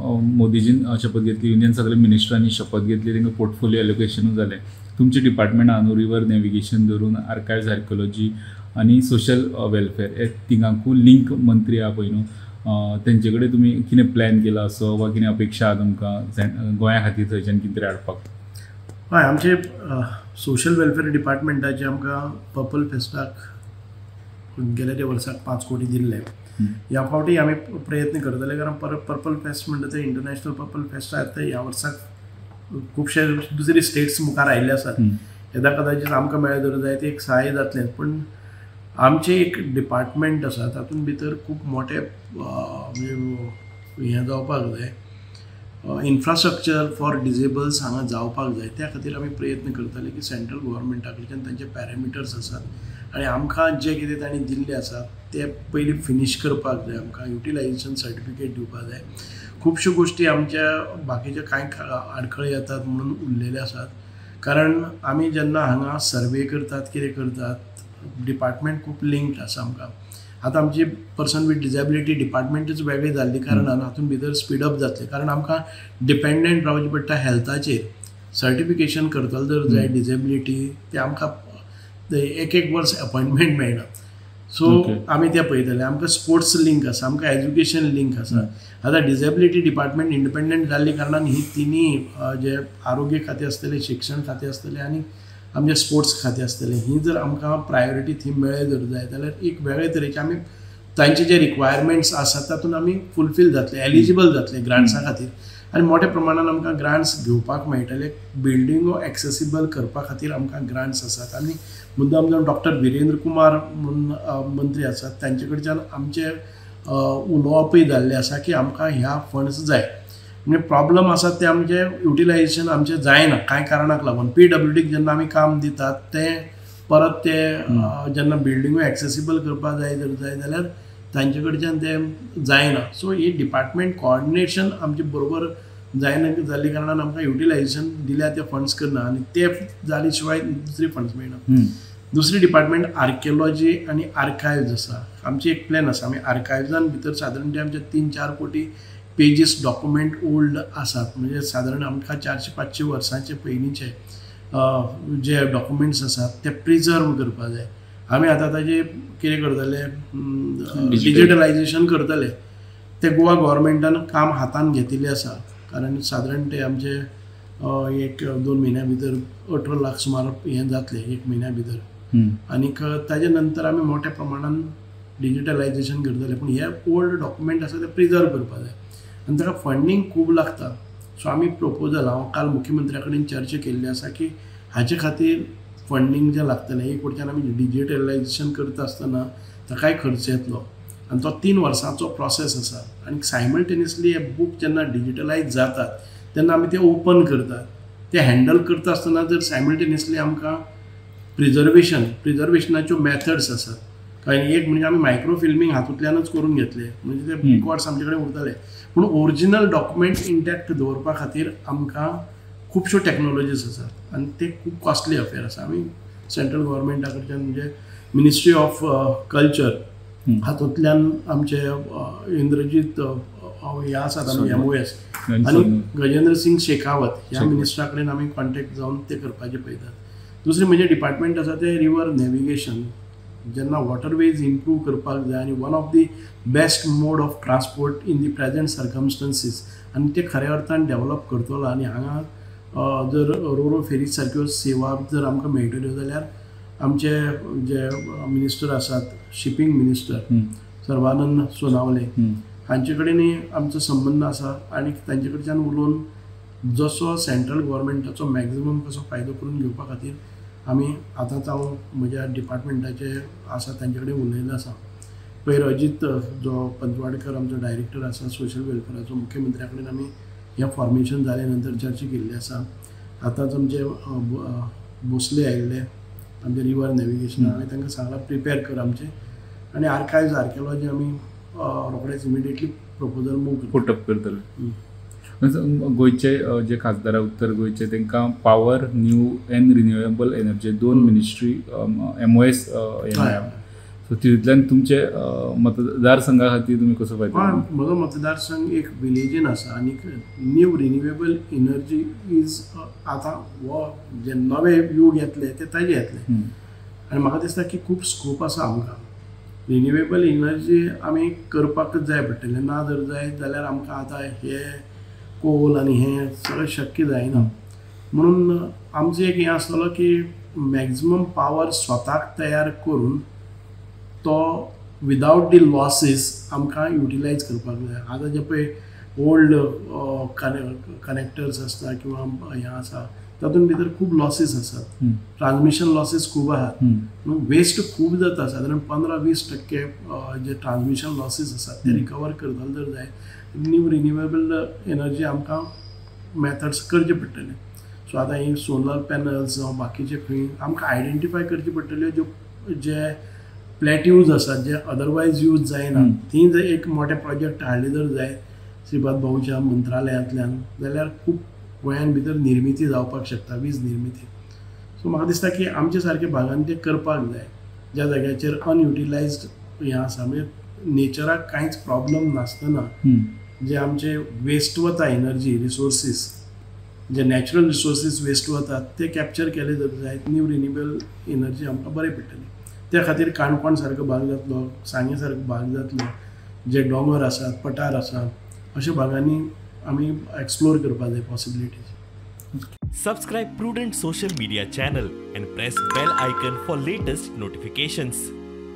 मोदीजीन शपथ घेतली, युनियन सगळे मिनिस्टरांनी शपथ घेतली, तांकां पोर्टफोलियो एलोकेशनूय जालें. तुमचें डिपार्टमेंट आहा न्हू, रिवर नेविगेशन धरून आर्कायव्स, आर्किओलॉजी आनी सोशल वेलफेअर, हे तिगांकूय लिंक मंत्री आहा पळय न्हू, तेंचे कडेन तुमी कितें प्लॅन केला असो वा कितें अपेक्षा आहा तुमकां गोंया खातीर थंयच्यान कितें तरी हाडपाक? हय, आमचे सोशल वेलफेअर डिपार्टमेंटाचे आमकां पर्पल फेस्टाक गेल्या त्या वर्साक 5 कोटी दिल्ले. ह्या फावटी आमी प्रयत्न करतले, कारण पर्पल फेस्ट म्हणटा ते इंटरनॅशनल पर्पल फेस्ट आसा, ते ह्या वर्साक खुबशे दुसरी स्टेट्स मुखार आयिल्ले आसात. येदा कदाचित आमकां मेळ्ळें जर जाय ते एक सहाय्य जातलें. पूण आमचें एक डिपार्टमेंट आसा तातूंत भितर खूब मोठे हें जावपाक जाय, इन्फ्रास्ट्रक्चर फॉर डिजेबल्स हांगा जावपाक जाय. त्या खातीर आमी प्रयत्न करतले की सेंट्रल गव्हर्मेंटा कडच्यान तांचे पॅरामिटर्स आसात आनी आमकां जे कितें तांणी दिल्लें आसा ते पयलीं फिनीश करपाक जाय. आमकां युटिलायजेशन सर्टिफिकेट दिवपाक जाय. खुबश्यो गोश्टी आमच्या बाकीच्या कांय आडखळी येतात म्हणून उरलेले आसात, कारण आमी जेन्ना हांगा सर्वे करतात कितें करतात, डिपार्टमेंट खूब लिंक्ड आसा आमकां. आतां आमची पर्सन वीथ डिजेबिलिटी डिपार्टमेंटूच वेगळी जाल्ली कारणान हातूंत भितर स्पीडअप जातलें, कारण आमकां डिपेंडंट रावचें पडटा हेल्थाचेर. सर्टिफिकेशन करतलो जर जाय डिजेबिलिटी, ते आमकां एक एक वर्स अपॉयंटमेंट मेळना. सो आमी तें पळयतले. आमकां स्पोर्ट्स लिंक आसा, आमकां एज्युकेशन लिंक आसा. आतां डिजेबिलिटी डिपार्टमेंट इंडिपेंडंट जाल्ली कारणान ही तिनूय जे आरोग्य खातें आसतलें, शिक्षण खातें आसतलें आनी आमचें स्पोर्ट्स खातें आसतलें, ही जर आमकां प्रायोरिटी थीम मेळ्ळें जर जाय जाल्यार एक वेगळे तरेचे आमी तांचे जे रिक्वायरमेंट्स आसात तातूंत आमी फुलफील जातले, एलिजिबल जातले ग्रांट्सा खातीर आनी मोठ्या प्रमाणान आमकां ग्रांट्स घेवपाक मेळटले. बिल्डिंगो एक्सेसिबल करपा खातीर आमकां ग्रांट्स आसात. आनी मुद्दाम जावन डॉक्टर विरेंद्र कुमार म्हणून मंत्री आसात, तांचे कडच्यान आमचें उलोवपूय जाल्लें आसा की आमकां ह्या फंड्स जाय. म्हणजे प्रॉब्लम आसा ते आमचे युटिलायजेशन आमचें जायना कांय कारणाक लागून. पीडब्ल्यूडीक जेन्ना आमी काम दितात तें परत ते जेन्ना बिल्डिंगो एक्सेसिबल करपाक जाय जर जाय जाल्यार तांचे कडच्यान तें जायना. सो ही डिपार्टमेंट कोऑर्डिनेशन आमचें बरोबर जायना जाल्ले कारणान आमकां युटिलायजेशन दिल्या ते फंड्स करना आनी ते जाले शिवाय दुसरी फंड्स मेळना. दुसरी डिपार्टमेंट आर्किओलॉजी आनी आर्कायव्ज आसा. आमची एक प्लॅन आसा, आमी आर्कायव्जान भितर सादारण ते आमचे 3-4 कोटी पेजीस डॉक्युमेंट ओल्ड आसात, म्हणजे सादारण आमकां 400-500 वर्सांचे पयलींचे जे डॉक्युमेंट्स आसात ते प्रिजर्व करपाक जाय. आमी आतां ताजे कितें करतले, डिजिटलायजेशन करतले. ते गोवा गव्हर्मेंटान काम हातान घेतिल्लें आसा, कारण सादारण ते आमचे 1-2 म्हयन्या भितर 18 लाख सुमार हें जातलें 1 म्हयन्या भितर. आनीक ताजे नंतर आमी मोठ्या प्रमाणान डिजिटलायजेशन करतले. पूण हे ओल्ड डॉक्युमेंट आसा ते प्रिजर्व करपाक जाय आनी ताका फंडींग खूब लागता. सो आमी प्रपोजल, हांव काल मुख्यमंत्र्या कडेन चर्चा केल्ली आसा की हाचे खातीर फंडींग जें लागतलें, एक वटच्यान आमी डिजिटलायजेशन करता आसतना ताकाय खर्च येतलो आनी तो 3 वर्सांचो प्रोसेस आसा. आनी सायमल्टेनियसली हे बूक जेन्ना डिजिटलायज जातात तेन्ना आमी ते ओपन करतात, ते हँडल करता आसतना जर सायमल्टेनियसली आमकां प्रिजर्वेशनाच्यो मॅथड्स आसात, कारण एक म्हणजे आमी मायक्रो फिल्मींग हातूंतल्यानच करून घेतले, म्हणजे ते रिकॉर्ड्स आमचे कडेन उरतले. पूण ओरिजिनल डॉक्युमेंट इंटॅक्ट दवरपा खातीर आमकां खुबश्यो टॅक्नोलॉजीस आसात आनी ते खूब कॉस्टली अफेअर आसा. आमी सेंट्रल गव्हर्मेंटा कडच्यान म्हणजे मिनिस्ट्री ऑफ कल्चर हातूंतल्यान आमचे इंद्रजीत हे आसात, आमी MOS आनी गजेंद्र सिंग शेखावत ह्या मिनिस्टरा कडेन आमी कॉन्टेक्ट जावन ते करपाचें पळयतात. दुसरें म्हणजे डिपार्टमेंट आसा तें रिवर नेविगेशन, जेन्ना वॉटरवेज इम्प्रूव करपाक जाय आनी one of the best mode of transport in the present circumstances, आनी ते खऱ्या अर्थान डेवलप करतलो. आनी हांगा जर रोरो फेरी सारक्यो सेवा जर आमकां मेळटल्यो जाल्यार आमचे जे मिनिस्टर आसात, शिपींग मिनिस्टर सर्वानंद सोनावले हांचे कडेनूय आमचो संबंद आसा आनी तांचे कडच्यान उलोवन जसो सेंट्रल गव्हर्मेंटाचो मॅक्झिमम कसो फायदो करून घेवपा खातीर आमी आतांच हांव म्हज्या डिपार्टमेंटाचे आसा तांचे कडेन उलयलें आसा. पयर अजीत जो पंचवाडकर आमचो डायरेक्टर आसा सोशल वेलफेराचो, मुख्यमंत्र्या कडेन आमी हें फॉर्मेशन जाले नंतर चर्चा केल्ली आसा. आतांच आमचे भोसले आयिल्ले आमचे रिवर नेविगेशन, हांवें तांकां सांगलां प्रिपेर कर आमचें आनी आर्कायव्स आर्किओलॉजी आमी रोखडेच immediately proposal move put up करतले. गोंयचे जे खासदार उत्तर गोंयचे तांकां power new and renewable energy 2 ministry MOS so so तितूंतल्यान तुमचे मतदारसंघा खातीर तुमी कसो फायदो? म्हजो मतदारसंघ एक विलेजीन आसा आनी न्यू रिन्युएबल एनर्जी is आतां हो जे नवे यूग येतले ते ताजे येतले आनी म्हाका दिसता की खूब स्कोप आसा आमकां. रिन्युएबल एनर्जी आमी करपाकच जाय पडटलें, ना जर जायत जाल्यार आमकां आतां हे कोल आनी हें सगळें शक्य जायना. म्हणून आमचें एक हें आसतलो की मॅक्झिमम पावर स्वताक तयार करून तो विदावट दी लॉसीस आमकां युटिलायज करपाक जाय. आतां जे पळय ओल्ड कनेक्टर्स आसता किंवा हें आसा तातूंत भितर खूब लॉसीस आसात, ट्रान्समिशन लॉसीस खूब आहात, वेस्ट खूब जाता. सादारण 15-20% जे ट्रान्समिशन लॉसीस आसात ते रिकवर करतले जर जाय न्यू रिन्युएबल एनर्जी आमकां मेथड्स करचे पडटले. सो आतां ही सोलर पॅनल्स जावं बाकीचे खंय आमकां आयडेंटिफाय करचे पडटल्यो ज्यो जे प्लॅट्यूज आसात जे अदरवायज यूज जायना ती जर एक मोठे प्रोजेक्ट हाडले जर जाय श्रीपाद भाऊच्या मंत्रालयांतल्यान जाल्यार खूब गोंयान भितर निर्मिती जावपाक शकता, वीज निर्मिती. सो म्हाका दिसता की आमचे सारके भागान ते करपाक जाय ज्या जाग्याचेर अनयुटिलायज्ड हें आसा, म्हणजे नेचराक कांयच प्रॉब्लम नासतना जे आमचे वेस्ट वता एनर्जी रिसोर्सीस, जे नॅचरल रिसोर्सीस वेस्ट वतात ते कॅप्चर केले जर जाय न्यू रिन्युएबल एनर्जी आमकां बरें पडटलें. त्या खातीर काणकोण सारको भाग जातलो, सांगें सारको भाग जातलो, जे दोंगर आसात, पठार आसात, अशा भागांनी आमी एक्सप्लोर करपाक जाय possibilities. Subscribe Prudent social media channel and press bell icon for latest notifications.